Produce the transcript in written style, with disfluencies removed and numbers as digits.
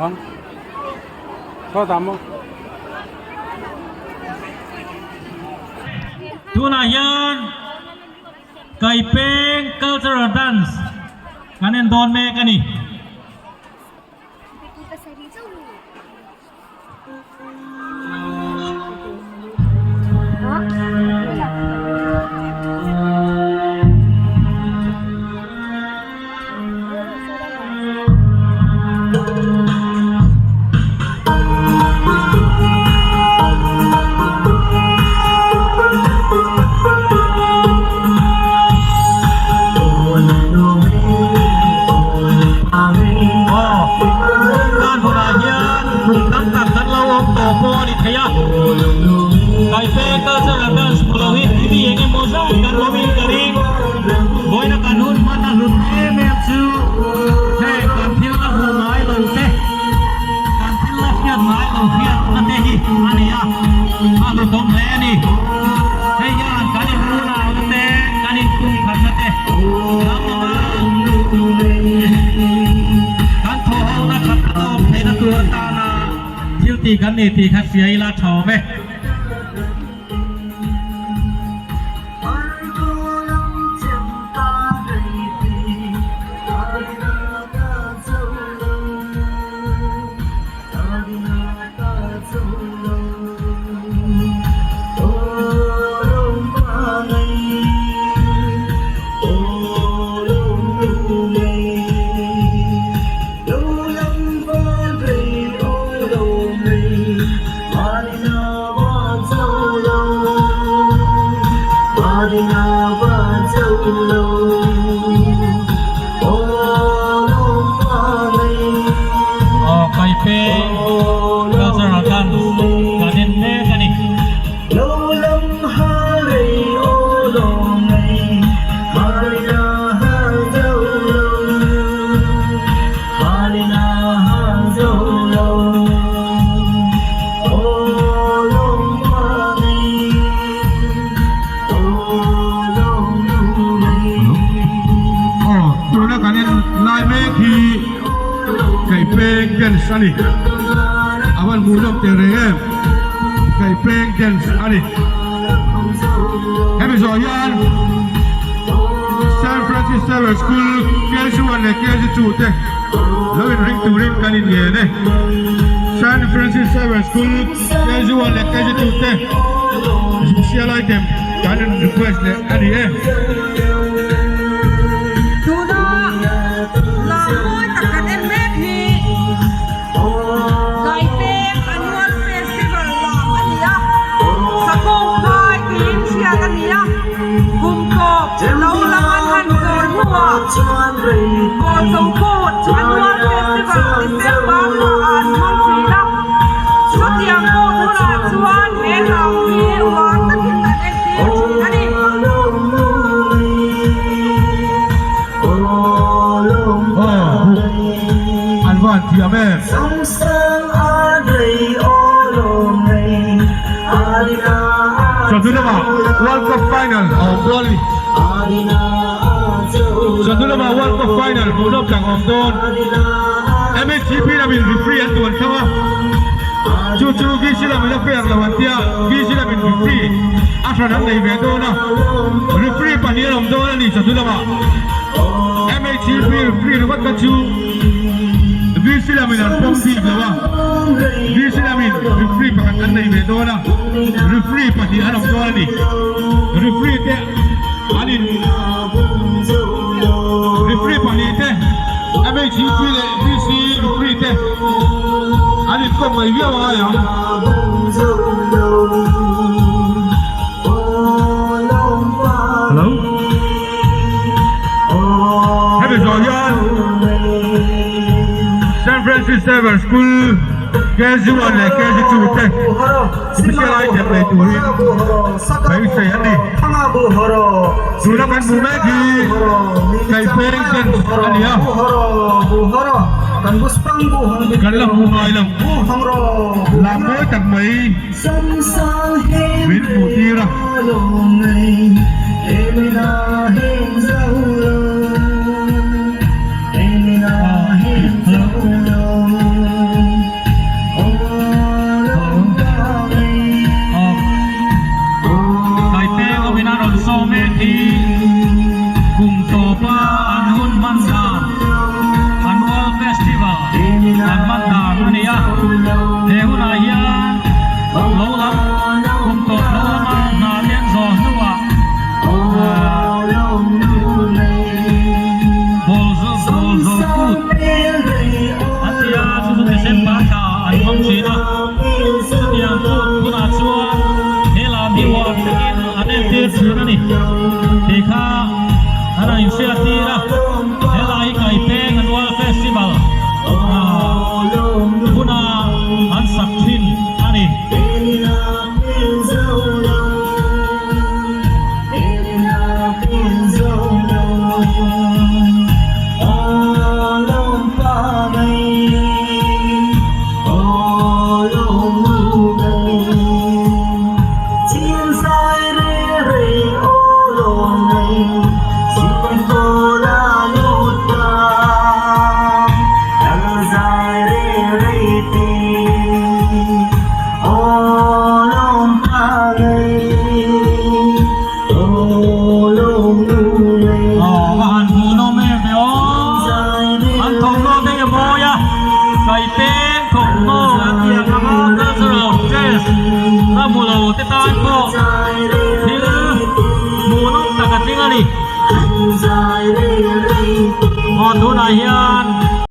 Bang. Sawtah maw. Tunah hian Kaipeng Cultural Dance kan en dawn mek a ni. Kan hunah hian kum tam tak kan lo awm tawh pawh a ni thei a, Kaipeng Cultural Dance hmu lo hi timi eng emaw zat kan awmin ka ring. Vawiina kan hun hman a hlut em em chu heng kan thil la hmu ngai lo te, kan thil la hriat ngai lo hriatna te hi a ni a, a hlutawm hle a ni. Hei hian kan inunauna te, kan inpumkhatna te ram anga kan thawhhona that a awm theihna tur atana thil tih kan ni tih kha hria ila tha awm e. Aw Kaipeng Cultural Dance kan en mek a ni. Aw tuna kan en lai mek hi Kaipeng dance a ni a van hmuh zawk teh reng em Kaipeng dance a ni hemi zawh hian San Francis Xavier School KG 1 leh KG 2 te lo inring turin kan inngen e San Francis Xavier School KG 1 leh KG 2 te special item kan in request leh a ni e. Tuna lam mawi tak kan en mek hi Kaipeng Annual Festival lam a ni a, Sakawng phai tiin hriat a ni a, kum tawp lo lam an han chawi hnuah Kawlchaw Court Annual Festival December thla ah an hmang thin a, chutiang court hunah chuan he lam hi uar takin an entir thin a ni. An va han thiam em? Chawhnu lamah World Cup final a awm dawn a ni. Chawhnu lamah World Cup final hmuhnawm tak a awm dawn. MHCP lamin referee an tuan thlang a, chu chu VC lamin a fair lo an tia, VC lamin referee a hran an nei ve dawn a, referee pahnih an awm dawn a ni chawhnu lamah. MHCP referee ringawt kha chu VC lamin an pawm bik lo a, VC lamin referee pakhat an nei ve dawn a, referee pahnih an awm dawn a ni. Referee te an in referee pahnih te MHCP leh VC referee te an inkawm ngaih viau a ngai ang. Hello. Hemi zawh hian San Francis Xavier School KG 1 leh KG 2 te special item nei turin beisei a ni. Tuna kan hmuh mek hi Kaipeng dance a ni a, kan la hmu ngai lo. Lam mawi tak mai min hmuh tir a. an hmang thin a. Chutiang kut hunah chuan he lam hi uar takin an entir thin a ni tih kha an han inhriat tir a. Helai hi Kaipeng Annual Festival huna an sak thin a ni. Aw va han hmuhnawm em ve aw, an thawmhnaw te hi a mawi a, Kaipeng thawmhnaw an tih ang anga cultural dress la hmu lo te tan pawh thil hmuhnawm tak a tling a ni. Aw tunah hian.